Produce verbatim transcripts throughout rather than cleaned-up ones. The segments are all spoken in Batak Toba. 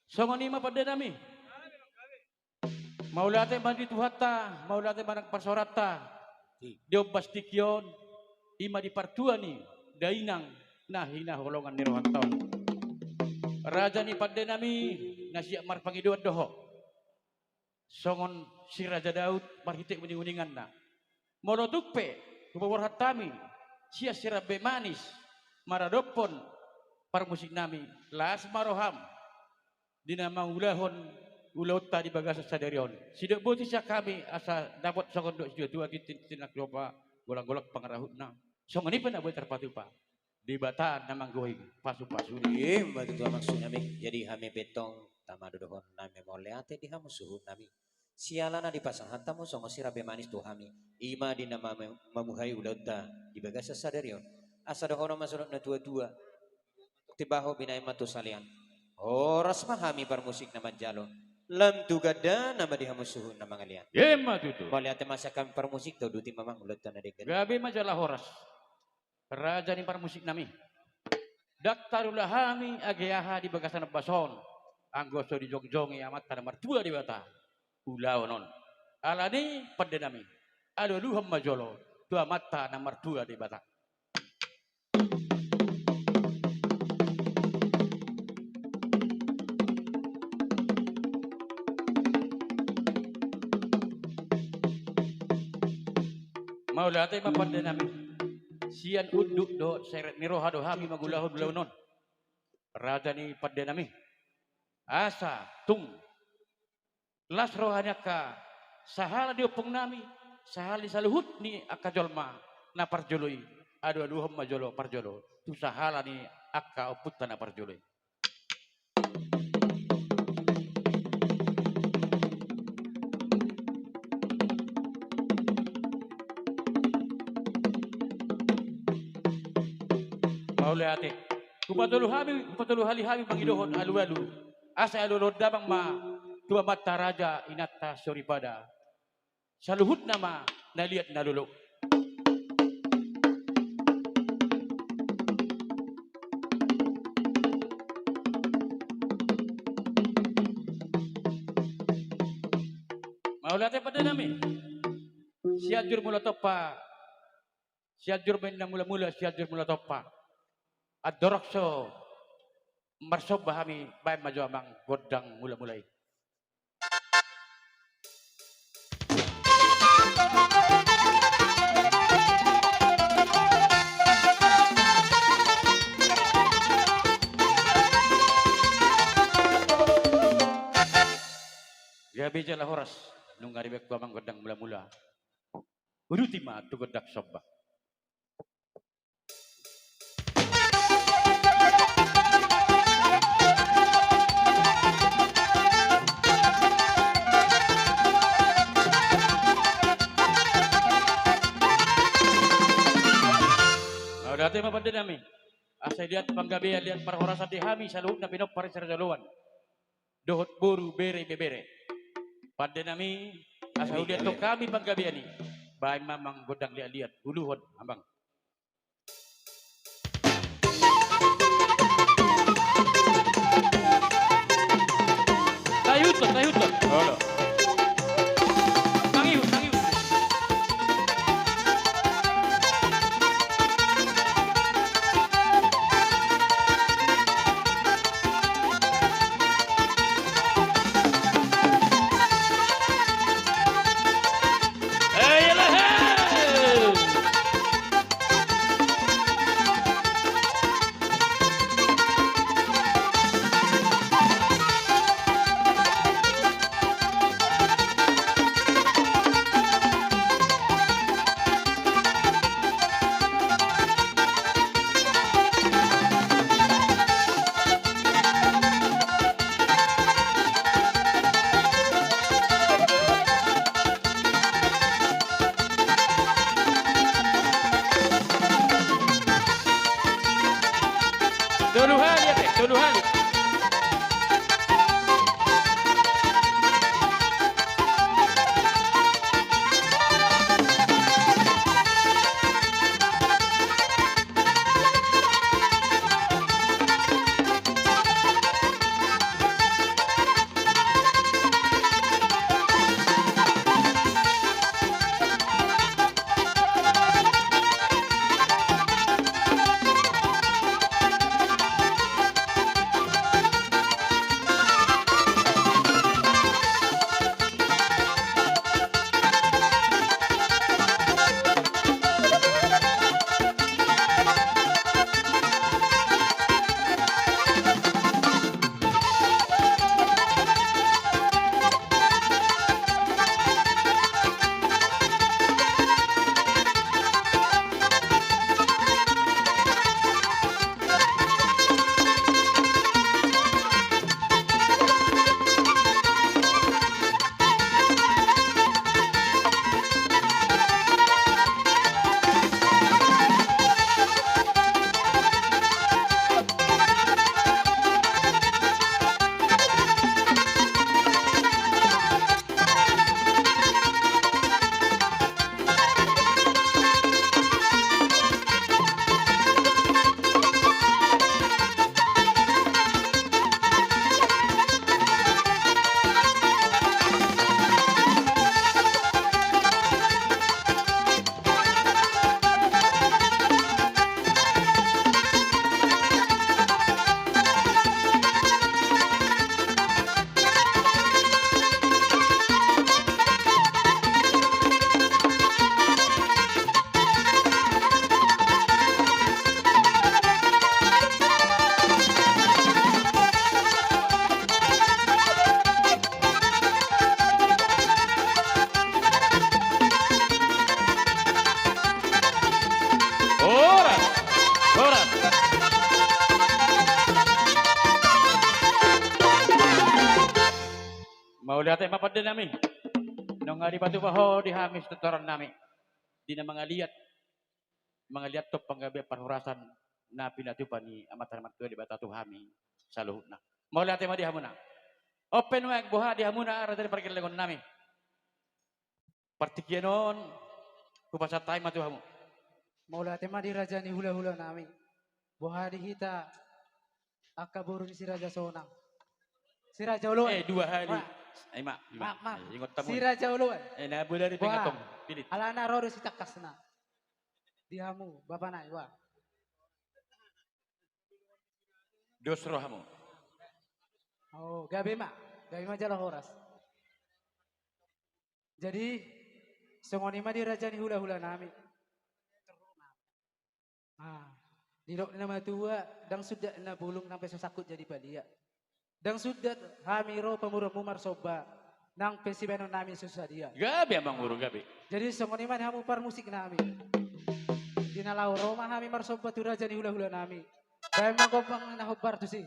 Songon i ma pande nami. Mauliate ma di Tuhanta, mauliate ma nang parsaoranta. Di ombas tingki on, i ma di partua ni dainang na hinaholongan ni rohanta on. Raja ni pande nami, na siap marpangidoan do ho. Songon si Raja Daud marhite uning-uninganna. Molo tung pe hupaborhat hami sian Sirambe Manis maradophon parmusik nami, las ma roham di na mangulahon ulaonta di bagasan sadari on. Sidok boti sian hami asa dapot songon dok situa-tua, ginting-ginting na jompa, golang-golang pangarahutna. Songon i pe na boi tarpatupa. Debata na manggohi pasu-pasu. I ma tutu amang suhut nami. Jadi hami pe tong tama do dohonon nami mauliate di hamu suhut nami. Siala na dipasahat hamu songon Sirambe Manis tu hami. I ma di na mame-, mamuhai ulaonta di bagasan sadari on. Asa dohonon ma songon na tua-tua. Tibaho binahen ma tu salean. Horas ma hami parmusik na manjalo. Lam tu gandana ma di hamu suhut na mangalean. I ma tutu. Mauliate ma sian hami parmusik, tauduti ma amang ulaonta na denggan. Gabe ma jala horas. Raja ni parmusik nami. Ndang tarula hami age aha di bagasan ombas on, anggo so dijongjongi Amanta na martua Debata ulaon on. Alani pande nami, alualuhon ma jolo tu Amanta na martua Debata. Mauliate ma pande nami. Sian unduk dohot seret ni roha do hami mangulahon ulaon on. Raja ni pande nami. Asa tung las roha ni angka sahala ni ompung nami, sahala ni saluhut ni angka jolma na parjolo i, alualuhon ma jolo parjolo tu sahala ni angka ompunta na parjolo i. Mauliate. Hupatolu hami, hupatolu hali hami mangidohon alualu. Asa alualuhon damang ma tu amanta raja, inanta soripada, saluhutna ma na liat na lolo. Mauliate pande nami. Sianjur Mula Tompa. Sianjur ma inna mula-mula, Sianjur Mula Tompa. Andorang so marsomba hami, baen ma jo amang gondang mula-mula i. Gabe jala horas, nunga dibaen ho amang gondang mula-mula. Uduti ma tu gondang somba. Mauliate ma pande nami. Asa liat panggabean, liat parhorasan di hami saluhutna pinompar ni saraja oloan dohot boru, bere, ibebere. Pande nami, asa huliathon hami panggabean i. Baen ma amang gondang liat-liat, uluhon amang. Taihuthon, taihuthon. Olo. Mangihut, mangihut. Mauliate ma pande nami. Nunga dipatupa ho di hami sitortoran nami di na mangaliat, mangaliathon panggabean parhorasan na pinatupa ni Amanta na martua Debata tu hami saluhutna. Mauliate ma di hamuna. On pe nuaeng boha di hamuna raja ni pargellengon nami. Partingkian on hupasahat hami ma tu hamu. Mauliate ma di raja ni hulahula nami. Boha di hita angka boru ni si Raja Sonang, si Raja Oloan. Eh, dua hali. Wah. Eh, ima, ima. Mak, mak. Eh, ingot hamu. Si Raja Oloan. Eh, na boleh dari. Wah. Pingatong. Pilit. Alana ro do sitangkasna. Di hamu bapa nai, wah. Dos rohamu. Oh, gabe ma. Gabe ma jala horas. Jadi songon i ma di raja ni hulahula nami. Ah, didok ni na matua, ndang sundat na bulung nang pe so sangkut jadi palia. Ndang sundat hami ro pamoruonmu marsomba, nang pe sibaenon nami so sadia. Gabe amang boru, gabe. Jadi songon i ma di hamu parmusik nami. Di na laho ro ma hami marsomba tu raja ni hulahula nami. Baen ma gombang na hombar tusi.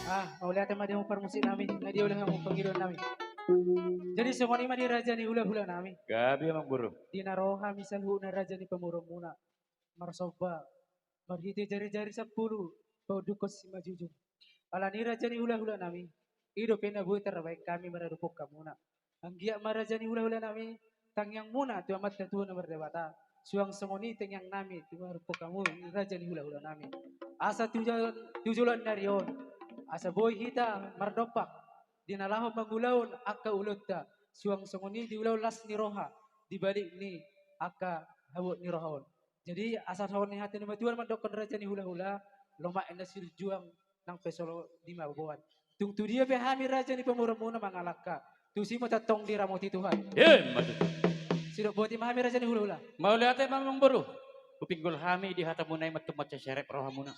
Ah, mauliate ma di hamu parmusik nami, na dioloi hamu pangidoan nami. Jadi songon i ma di raja ni hulahula nami. Gabe amang boru. Di na ro hami saluhutna raja ni pamoruonmuna marsomba marhite jarijari sampulu paundukkon simanjujung. Alani raja ni hulahula nami, i dope na boi tarbaen hami maradophon hamuna. Anggiat ma raja ni hulahula nami, tangiangmuna tu Amanta Tuhan na mardebata, suang songon i tangiang nami tu maradophon hamu raja ni hulahula nami. Asa tu jol-, tu joloan ni ari on, asa boi hita mardompak di na laho mangulahon angka ulaonta, suang songon i di ulaon las ni roha di balik ni angka habot ni roha on. Jadi asa songon i hata ni natuatua mandokkon raja ni hulahula, lomak na silinjuang nang pe so lima boan. Tung tu dia pe hami raja ni pamoruonmuna mangalangka, tusi ma tongtong diramoti Tuhan. Ima tutu. Sidok boti ma hami raja ni hulahula. Mauliate ma amang boru. Hupinggol hami di hatamuna i ma tung mansai serep rohamuna.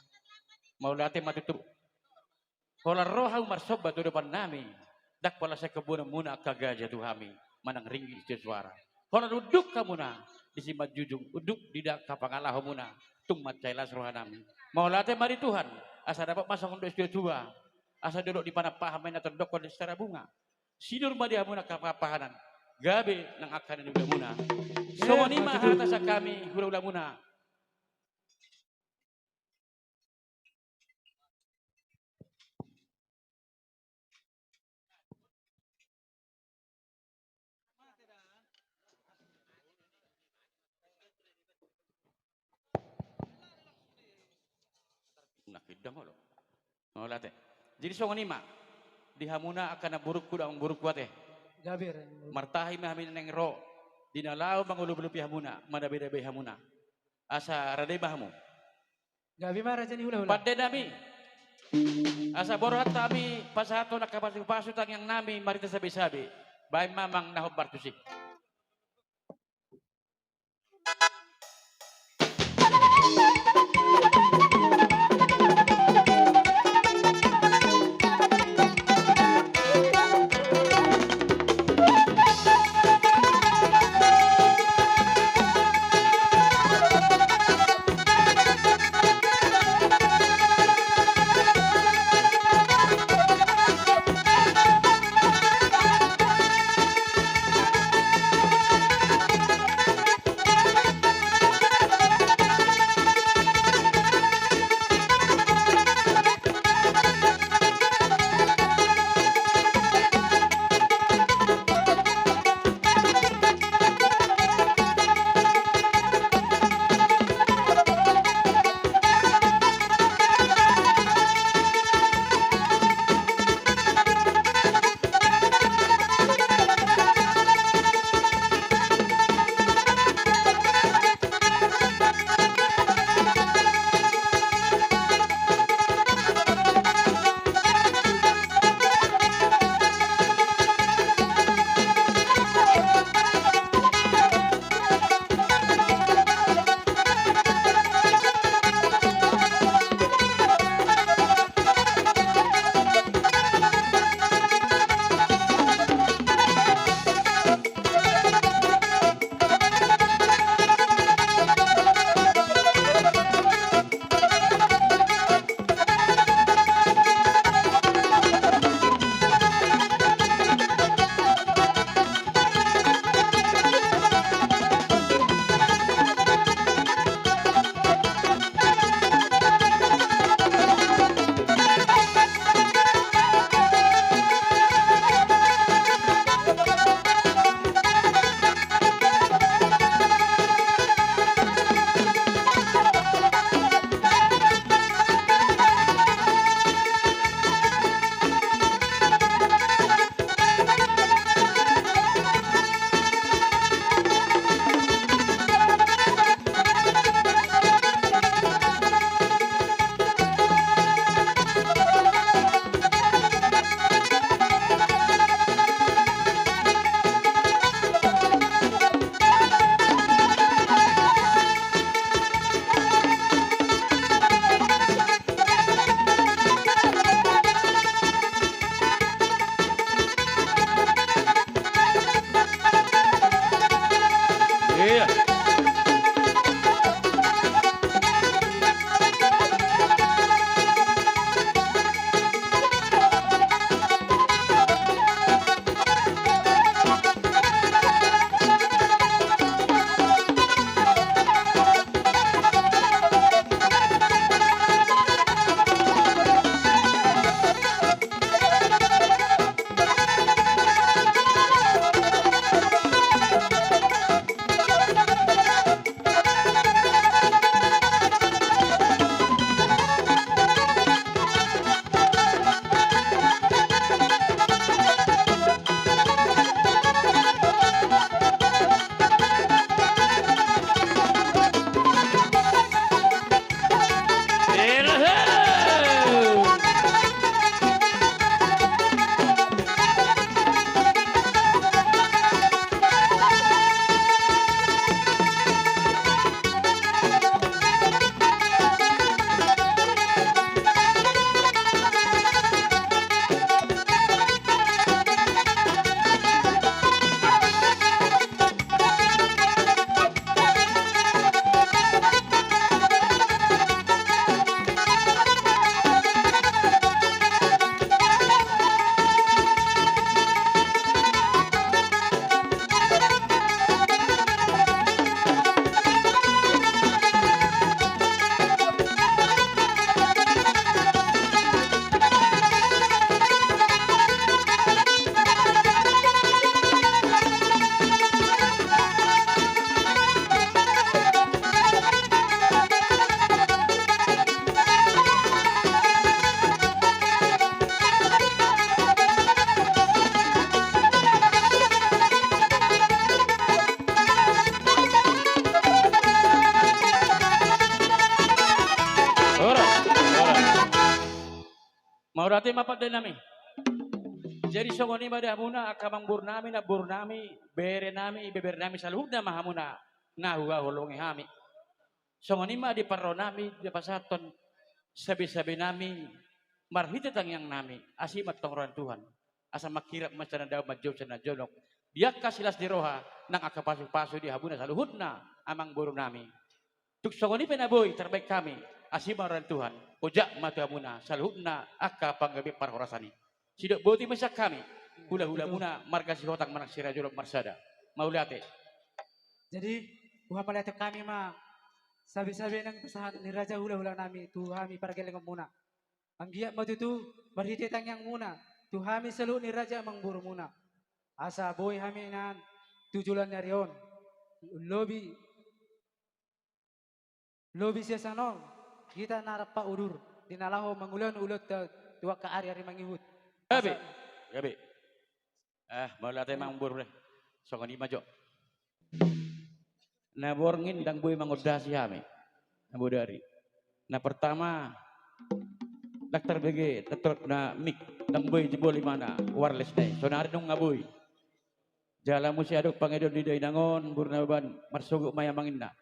Mauliate ma tutu. Holan ro hamu marsomba tu adopan nami, ndang pola sai hambunonmuna angka gaja tu hami manang ringgit sitio suara. Holan unduk hamuna di simanjujung, unduk di angka pangalahomuna, tung mansai las roha nami. Mauliate ma di Tuhan, asa dapot ma songon dohot situatua, asa dolok di panampahan ma i na tandokkon di Sitara Bunga. Sinur ma di hamuna angka panampahanan, gabe nang angka na niulamuna. Songon i ma hata sian hami hulahulamuna. Molo. Molo ate. Jadi songon i ma. Di hamuna angka namborungku dohot amangborungku ate. Gabe raja ni hulahula. Martahi ma hami naeng ro. Di na laho mangolopolopi hamuna, madabedabe hamuna. Asa rade ma hamu. Gabe ma raja ni hulahula. Pande nami. Asa borhat hami pasahathon angka pasupasu tangiangnami marhite sabesabe. Baen ma amang na hombar tusi. Ate ma pande nami. Jadi songon i ma di hamuna angka amangboru nami, namboru nami, bere nami, ibebere nami, saluhutna ma hamuna na huhaholongi hami. Songon i ma di parro nami, dipasahathon sabe-sabe nami, marhite tangiang nami, asi ma antong roha ni Tuhan. Asa mangkirap ma sian na dao, manjou sian na jonok. Di angka silas ni roha, nang angka pasu-pasu di hamuna saluhutna, amangboru nami. Tung songon i pe na boi tarbaen hami, asi ma roha ni Tuhan, ojak ma tu hamuna, saluhutna angka panggabean parhorasan i. Sidok boti ma sian hami, hula-hula muna, marga Sihotang manang Siraja Dolok Marsada. Mauliate. Jadi, huhamauliatehon hami ma, sabe-sabe nang pasahat ni raja hula-hula nami, tu hami pargellengon muna. Anggiat ma tutu, marhite tangiang muna, tu hami saluhut ni raja amangboru muna. Asa boi hami nian, tu joloan ni ari on. Lobi, lobi sian on, hita na rap paudur, di na laho mangulahon ulaonta tu angka ari-ari mangihut. Gabe, asa gabe. Eh, mauliate amangboru. Songon i ma jo. Na borngin ndang boi mangondasi hami. Na bodari. Na pertama, ndang tarbege, ndang tar-, na mik, ndang boi jebol imana, wireless na i. Sonari nunga boi. Jala muse adong pangidoan ni dainang on, boru Nababan, marsogot ma i amang inna.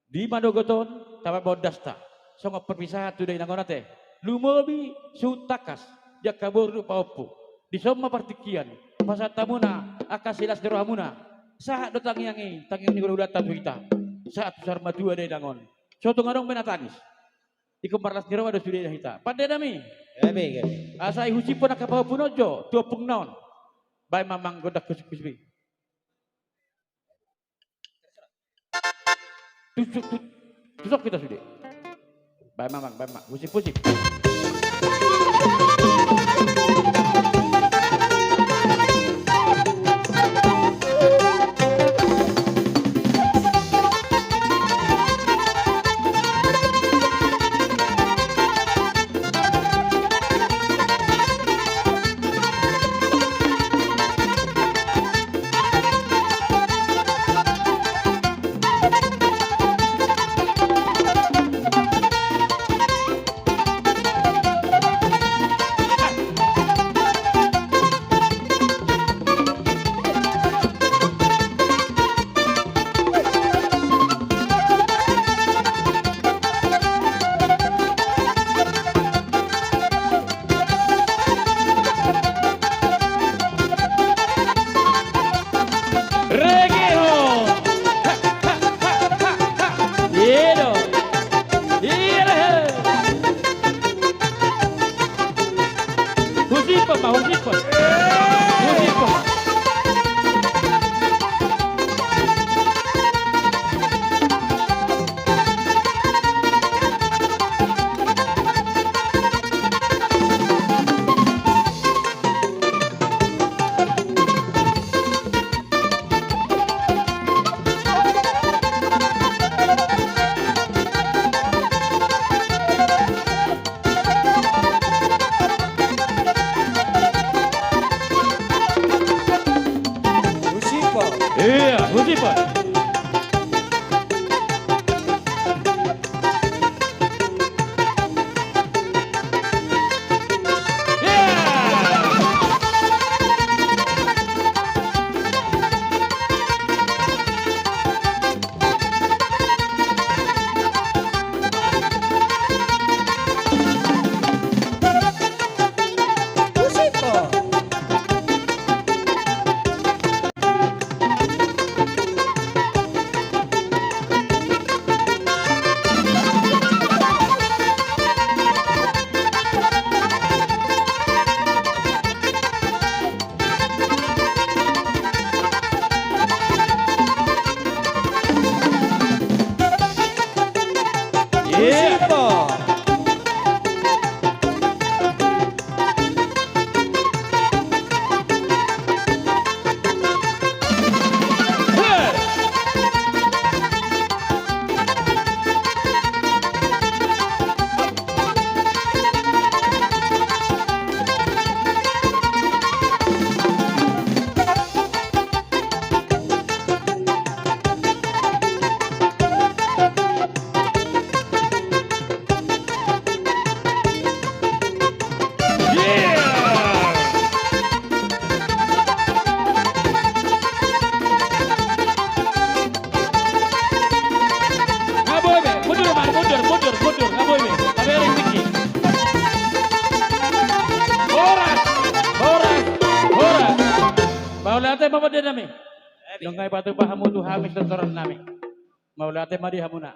Di manogot on, tamba ma ondasta. Songon perpisahan tu dainang on ate. Lumobi suhut tangkas, di angka boru dohot pahompu. Dison ma partingkian, pasahat hamuna, angka silas ni rohamuna. Sahat do tangiang i, tangiang ni hulahulanta tu hita. Sahat tu saur matua dainang on. So tung adong be na tangis. Ingkon marlas ni roha do sude hita. Pande nami. Gabe, gabe. Asa i husiphon angka pahompu on jo, tu ompungna on. Baen ma amang gondang husip-husip i. Tusuk, tu-, tusuk hita sude. Baen ma amang, baen ma. Husip, husip. Rege ho! Ha, ha, ha, ha, ha! Iya do! Iya do! Husipon ma, husipon! Husipon! Husiphon. Iya, husiphon. Mauliate ma, pande nami. Nunga dipatupa hamu tu hami sitortoran nami. Mauliate ma di hamuna.